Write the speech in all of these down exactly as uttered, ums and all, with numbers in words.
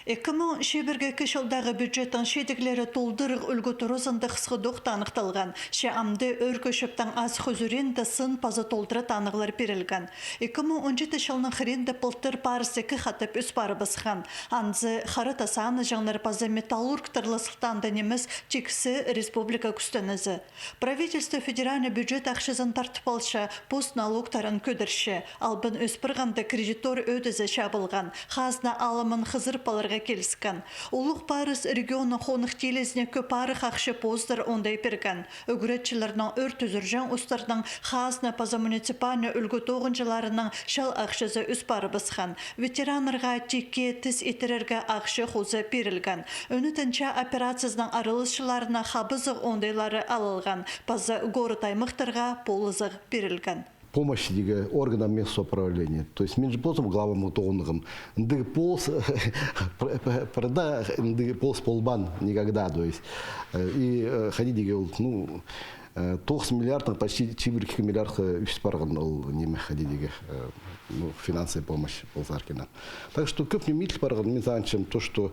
Ікі муң чибіргі ікі чылдағы бюджеттің чидіглері толдырығ ӱлгӱ туразында хысхы тоғыста анығталған. Че амды ӧӧркі чӧптең азых ӱзӱрінде сын паза толдыра танығлар пирілген. Ікі муң он читі чылның хыринда пылтыр парыс ікі хатап ӧс парыбысхан. Анзы хара тас аанаҷаңнар паза металлургтар ла сылтаанда нимес, тиксі республика кӱстенізі. Правительство федеральный бюджет ахчазын тартып алча, пос налогтарын кӧдірче. Албан ӧс парғанда кредитор ӧдізі чабылған, хазна алымын хызырып аларға киліскен. Улуғ парыс регионның хоных тилізіне кӧп арығ ахча позыдар оңдай пирген. Ӱгретчілернің, ӧр тӱзірҷең устарның, хазна паза муниципальный ӱлгӱ тоғынҷыларының чал ахчазы ӧс парыбысхан. Ветераннарға тикке тіс итірерге ахча хоза пирілген. Ӱнітінҷе операциязының араласчыларына хабызығ оңдайлары алылған, паза город-аймахтарға полызығ пирілген. Помощь тигі органам местного самоуправления. То есть мин же полысым главам тоғынығым. Ындығ полыс, пр-, пр-, пірде ындығ полыс полбаан никогда. То есть, э, и, э, хайди тигі ол, ну, э, тоғыс миллиардтаң почти чибіргі ікі миллиардха ӧс парған ол, неме, хайди тигі, э, ну, финансовая помощь ползар кина. Так что кӧп ниме иділ парған, мин сағынчам, то, что,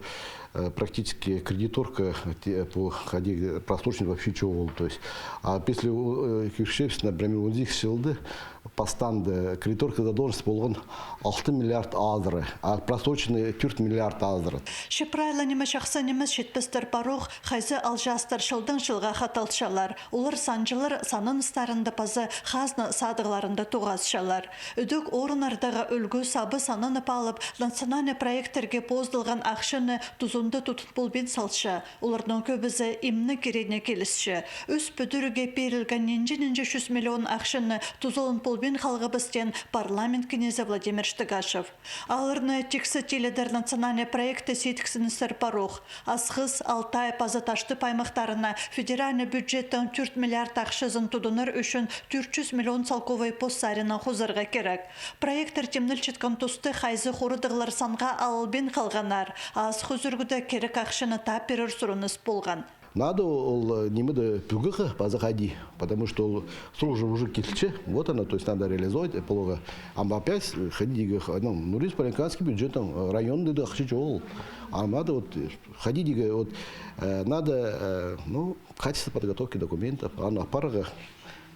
э, практически кредиторка, те, пу хайди просроченный вообще чоғыл, то есть. А если, э, кӧрчебіс, например, он сигіс чылда пастанда кредиторка задолженность полған алты миллиард азыра, а просроченный тӧрт миллиард азыра. Че прай ла ниме чахсы нимес читпестер парох, хайзы алҷаастар чылдаң чылға хаталчалар. Олар санҷылар сананыстарында паза хазна садығларында тоғасчалар. Ідӧк орыннардағы ӱлгӱ саба сананып алып, национальный проекттерге позыдылған ахчаны тузында тудын полбин салча. Оларның кӧбізі имнег кирегіне килісче. Ӧс пӱдірерге пирілген нинҷе-нинҷе чӱс миллион ахчаны тузалан полбин халғабыс, теен парламент кнезі Владимир Штыгашев. Аларны тиксі тилідер национальный проектте сидіксіністер парох. Асхыс, Алтай паза Таштып аймахтарына федеральный бюджеттің тӧрт миллиард ахчазын тудынар ӱчӱн тӧрт чӱс миллион салковай пос саринаң хозарға кирек. Проекттер тимнелчеткен туста хайзы хорадығлар санға алылбин халғаннар, а асхыс ӱзӱргеде кирек ахчаны таап пирер сурыныс полған. Надо ол, э, нимеде пӱгерге паза хайди, потому что ол срок же уже килче, вот она, то есть надо реализовать, э, поларға. А опять, э, хайди тигі, ну, ну, республиканский бюджеттің, э, районның даа ахча чоғыл. А надо вот, э, хайди тигі, вот, э, надо, э, ну, качество подготовки документов, аны апарарға.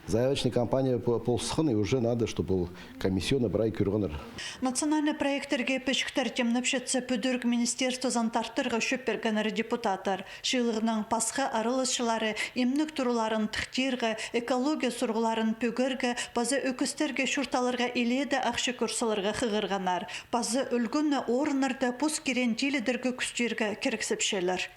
Заявочный кампания по-, полысхан, и уже надо, чтобы ол комиссионный прай кӧргеннер. Национальный проекттерге пічіктер тимнепчетсе, пӱдіріг министерствозын тартарға чӧп пиргеннер депутаттар. Чыылығның пасха араласчылары имнег туруларын тыхтирға, экология сурығларын пӱгерге паза ӧкістерге чурт аларға илееде ахча кӧр саларға хығырғаннар. Паза ӱлгӱні орыннарда пос кирегін тилідерге кӱстирге кирексепчелер.